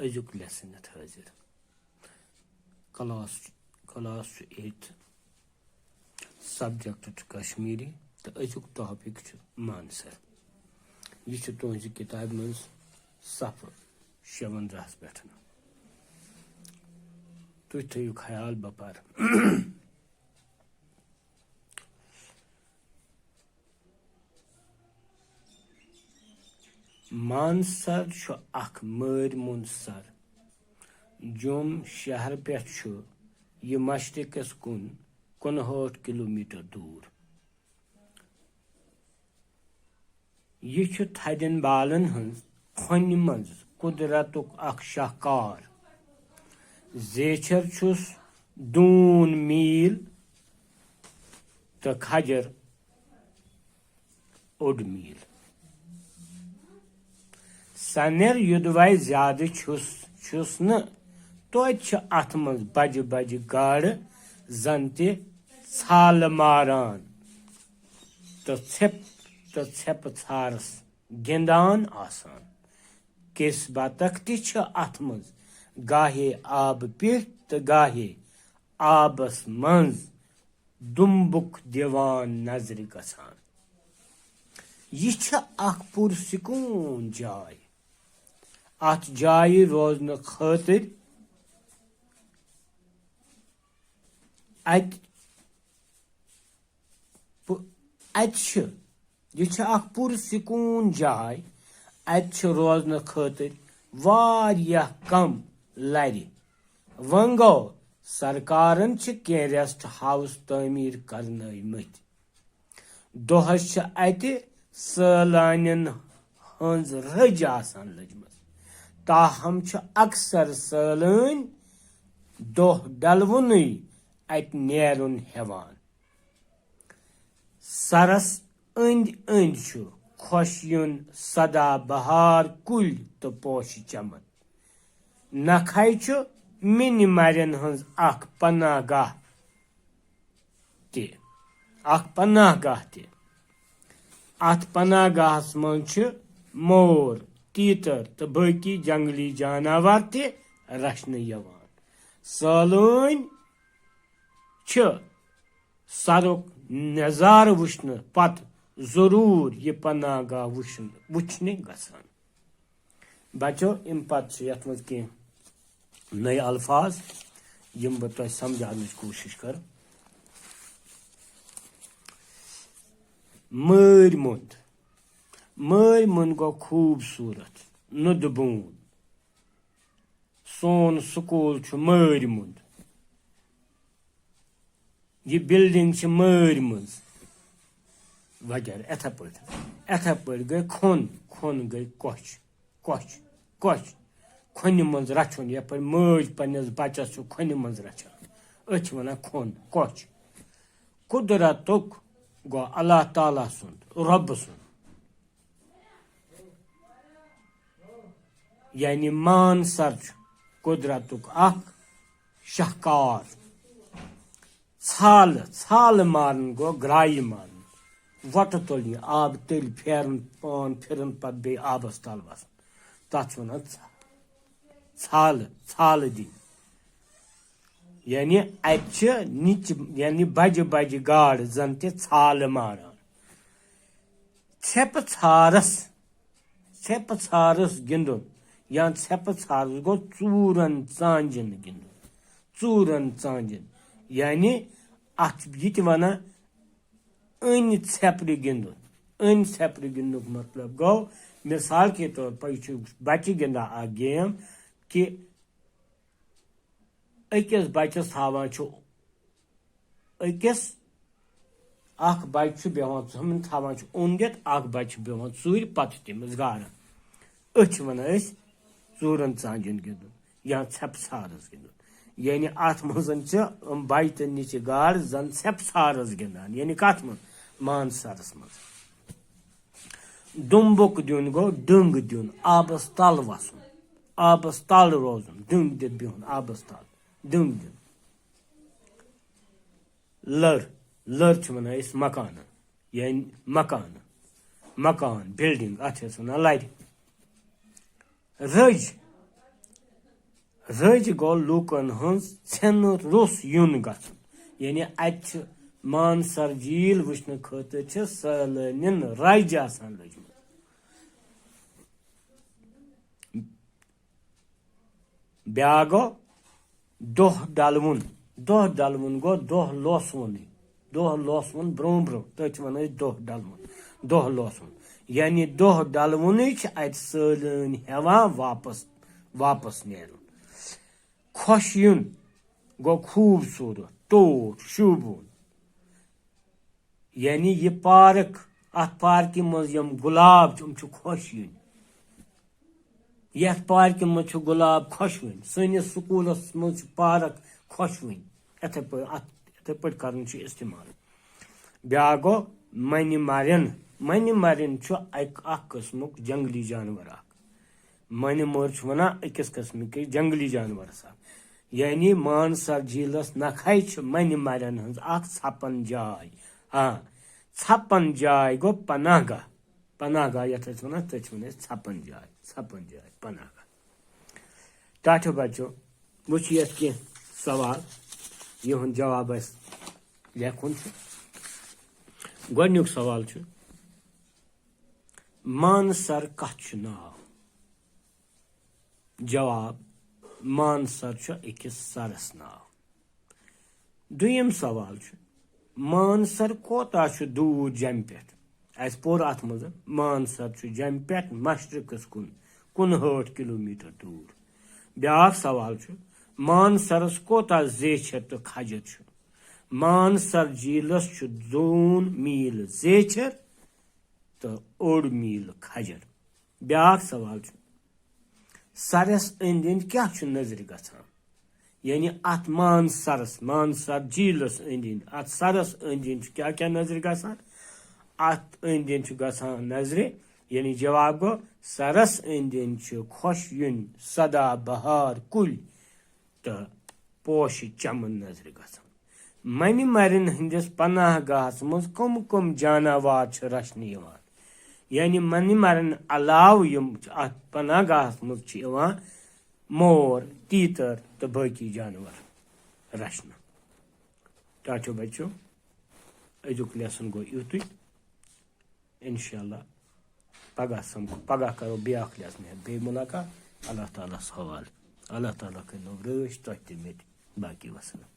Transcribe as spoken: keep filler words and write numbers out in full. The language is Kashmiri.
أزیُک lesson یَتھ حٲضِر۔ Class class چھُ eighth، subject چھُ کشمیٖری تہٕ أزیُک topic چھُ مانسر۔ یہِ چھُ تُہنٛزِ کِتابہِ منٛز صفہٕ شیٚیہِ وَنٛزاہَس پٮ۪ٹھ۔ تُہۍ تھٲیِو خیال، بہٕ پَرٕ۔ مانسر چھُ اکھ مٲرۍ مُنٛد سر۔ جوٚم شہرٕ پٮ۪ٹھ چھُ یہِ مشرقس کُن کُنہٲٹھ کلومیٹر دوٗر۔ یہِ چھُ تھدٮ۪ن بالن ہٕنٛز کھۄنہِ منٛز قدرتُک اکھ شاہکار۔ زیچھر چھُس دوٗن میٖل تہٕ کھجر اوٚڑ میٖل۔ سنیر یوٚدوے زیادٕ چھُس، چھُس نہٕ، توتہِ چھِ اتھ منٛز بجہِ بجہِ گاڈٕ زن تہِ ژھالہٕ ماران تہٕ ژھٮ۪پ، تہٕ ژھٮ۪پہٕ ژھارس گِنٛدان آسان۔ کِس بطخ تہِ چھِ اتھ منٛز گاہے آبہٕ پیٚٹھۍ تہٕ گاہے آبس منٛز دُمبُک دِوان نظرِ گژھان۔ یہِ چھِ اکھ پُرسکوٗن جاے۔ اتھ جایہِ روزنہٕ خٲطرٕ اتہِ پ-، اتہِ چھِ، یہِ چھِ اکھ پُرسکوٗن جاے۔ اتہِ چھِ روزنہٕ خٲطرٕ واریاہ کم لرِ۔ وۄنۍ گوٚو، سرکارن چھِ کینٛہہ rest house تعمیٖر کرنٲومٕتۍ۔ دۄہس چھِ اتہِ سٲلانٮ۪ن ہٕنٛز رٔج آسان لٔجمٕژ۔ تاہم چھِ اکثر سٲلٲنۍ دۄہ ڈلوُنٕے اتہِ نیرُن ہٮ۪وان۔ سرس أنٛدۍ أنٛدۍ چھُ خۄش یُن سدا بہار کُلۍ تہٕ پوشہِ چمن۔ نکھے چھُ مِنہِ مرٮ۪ن ہٕنٛز اکھ پناہ گاہ تہِ، اکھ پناہ گاہ تہِ۔ اتھ پناہ گاہس منٛز چھِ مور، تیتر تہٕ باقی جنگلی جاناوار تہِ رچھنہٕ یِوان۔ سٲلٲنۍ چھِ سرُک نظارٕ وٕچھنہٕ پتہٕ ضروٗر یہِ پناہ گاہ وٕچھن-، وٕچھنہِ گژھان۔ بچو، اَمہِ پتہٕ چھِ یَتھ منٛز کینٛہہ نٔے الفاظ، یِم بہٕ تۄہہِ سمجھاونٕچ کوٗشِش کرٕ۔ مٲرۍ مۄنٛد۔ مٲرۍ مۄنٛد گوٚو خوٗبصوٗرت، نُدٕ بوٗن۔ سون سکوٗل چھُ مٲرۍ مۄنٛد۔ یہِ building چھِ مٲرۍ مۄنٛد۔ وغیرہ۔ یِتھے پٲٹھۍ، یِتھے پٲٹھۍ گٔے کھۄن، کھۄن گٔے کۄچھ، کۄچھ، کۄچھ۔ کھۄنہِ منٛز رچھُن، یَتھ پٲٹھۍ مٲج پننِس بچس چھُ کھۄنہِ منٛز رچھان، أتھۍ چھِ وَنان کھۄن، کۄچھ۔ قدرتُک گوٚو اللہ تعالیٰ سُنٛد، رۄبہٕ سُنٛد۔ یعنی مانسر چھُ قدرتُک اکھ شاہکار۔ ژھالہٕ، ژھالہٕ مارُن گوٚو گرٛایہِ مارُن۔ وۄٹہٕ تُلنہِ، آب تٔلۍ پھیرُن، پان پھِرُن، پتہٕ بیٚیہِ آبس تل وسُن۔ تتھ چھِ ونان ژھ-، ژھالہٕ، ژھالہٕ دِنۍ۔ یعنی اتہِ چھِ نِچہِ، یعنی بجہِ بجہِ گاڈٕ زن تہِ ژھالہٕ ماران۔ ژھٮ۪پہٕ ژھارس، ژھٮ۪پہٕ ژھارس گِنٛدُن یا ژھٮ۪پہٕ ژھارس گوٚو ژوٗرن ژانٛجن گِنٛدُن۔ ژوٗرن ژانٛجن، یعنی اتھ چھِ یہِ تہِ ونان أنۍ ژھٮ۪پرِ گِنٛدُن۔ أنۍ ژھٮ۪پرِ گِنٛدنُک مطلب گوٚو، مثال کے طور پر، یہِ چھُ بچہِ گِنٛدان اکھ game کہِ أکِس بچس تھاوان چھُ، أکِس، اکھ بچہٕ چھُ بیٚہوان، ہُمن تھاوان چھُ اوٚن دِتھ، اکھ بچہٕ چھُ بیٚہوان ژوٗرِ، پتہٕ چھُ تٔمِس گاران۔ أتھۍ چھِ ونان أسۍ ژوٗرن ژانٛجن گِنٛدُن یا ژھٮ۪پہٕ ژھارس گِنٛدُن۔ یعنی اتھ منٛز چھِ یِم بچہِ تہٕ نِچہِ گاڈٕ زن ژھٮ۪پہٕ ژھارس گِنٛدان۔ یعنی کتھ منٛز؟ مانسرس منٛز۔ دُمبُک دیُن گوٚو ڈٕنٛگ دیُن، آبس تل وسُن، آبس تل روزُن، ڈٕنٛگ دِتھ بِہُن آبس تل، ڈٕنٛگ دیُن۔ لٔر، لٔر چھِ ونان أسۍ مکانن، یعنی مکانہٕ، مکان، building، اتھ چھِ أسۍ ونان لرِ۔ رٔج، رٔج گوٚو لوٗکن ہٕنٛز ژھٮ۪نہٕ روٚس یُن گژھُن۔ یعنی اتہِ چھِ مانسر جھیٖل وٕچھنہٕ خٲطرٕ چھِ سٲلٲنٮ۪ن رجہِ آسان لٔجمٕژ۔ بیٛاکھ گوٚو دۄہ ڈلوُن۔ دۄہ ڈلوُن گوٚو دۄہ لوسوُنٕے۔ دۄہ لوسوُن برٛونٛہہ برٛونٛہہ، تٔتھۍ چھِ وَنان أسۍ دۄہ ڈلوُن۔ دۄہ لوسوُن۔ یعنی دۄہ ڈلوُنٕے چھِ اَتہِ سٲلٲنۍ ہٮ۪وان واپس، واپس نیرُن۔ خۄش یُن گوٚو خوٗبصوٗرت، ٹوٹھ، شوٗبوُن۔ یعنی یہِ پارک، اتھ پارکہِ منٛز یِم گُلاب چھِ، یِم چھِ خۄش یِنۍ۔ یتھ پارکہِ منٛز چھُ گُلاب خۄشوٕنۍ، سٲنِس سکوٗلس منٛز چھُ پارک خۄشوٕنۍ۔ یِتھے پٲٹھۍ، اتھ، یِتھے پٲٹھۍ کرُن چھُ استعمال۔ بیٛاکھ گوٚو منہِ مرٮ۪ن۔ منہِ مرٮ۪ن چھُ اکھ، اکھ قٕسمُک جنگلی جانور اکھ۔ منہِ مٔر چھُ وَنان أکِس قٕسمٕکِس جنگلی جانورس اکھ۔ یعنی مانسر جھیلس نکھے چھِ منہِ مرٮ۪ن ہٕنٛز اکھ ژھپن جاے۔ آ، ژھپن جاے گوٚو پناہ گاہ۔ پناہ گاہ یتھ أسۍ وَنان، تٔتھۍ چھِ وَنان أسۍ ژھپن جاے، ژھپن جاے، پناہ گاہ۔ ٹاٹھیو بچو، وٕچھ یتھ کینٛہہ سوال، یِہُنٛد جواب اَسہِ لیکھُن چھُ۔ گۄڈٕنیُک سوال چھُ، مانسر کتھ چھُ ناو؟ جواب، مانسر چھُ أکِس سرس ناو۔ دوٚیِم سوال چھُ، مانسر کوتاہ چھُ دوٗر جمہِ پٮ۪ٹھ؟ اَسہِ پوٚر اَتھ منٛز، مانسر چھُ جمہِ پٮ۪ٹھ مشرقس کُن کُنہٲٹھ کلوٗمیٹر دوٗر۔ بیٛاکھ سوال چھُ، مانسرس کوتاہ زیچھر تہٕ کھجر چھُ؟ مانسر جھیلس چھُ زوٗن میٖل زیچھر تہٕ اوٚڑ میٖل کھجر۔ بیٛاکھ سوال چھُ، سرس أنٛدۍ أنٛدۍ کیٛاہ چھُ نظرِ گژھان؟ یعنی اتھ مانسرس، مانسر جھیلس أنٛدۍ أنٛدۍ، اتھ سرس أنٛدۍ أنٛدۍ چھُ کیٛاہ کیٛاہ نظرِ گژھان؟ اتھ أنٛدۍ أنٛدۍ چھُ گژھان نظرِ، یعنی جواب گوٚو، سرس أنٛدۍ أنٛدۍ چھِ خۄش یُن سدا بہار کُلۍ تہٕ پوشہِ چمن نظرِ گژھان۔ منہِ مرٮ۪ن ہٕنٛدِس پناہ گاہس منٛز کم کم جاناوار چھِ رچھنہٕ یِوان؟ یعنی منہِ مرٮ۪ن علاوٕ یِم اتھ پناہ گاہس منٛز چھِ یِوان، مور، تیٖتر تہٕ باقی جانور رچھنہٕ۔ ٹاٹھیو بچو، أزیُک lesson گوٚو یُتُے۔ انشاءاللہ پگاہ سمکھو، پگاہ کرو بیٛاکھ lesson ہٮ۪تھ بیٚیہِ مُلاقات۔ اللہ تعالیٰ ہس حوالہٕ۔ اللہ تعالیٰ کٔرِنو رٲچھ تۄہہِ تہِ مےٚ تہِ۔ باقی وسلام۔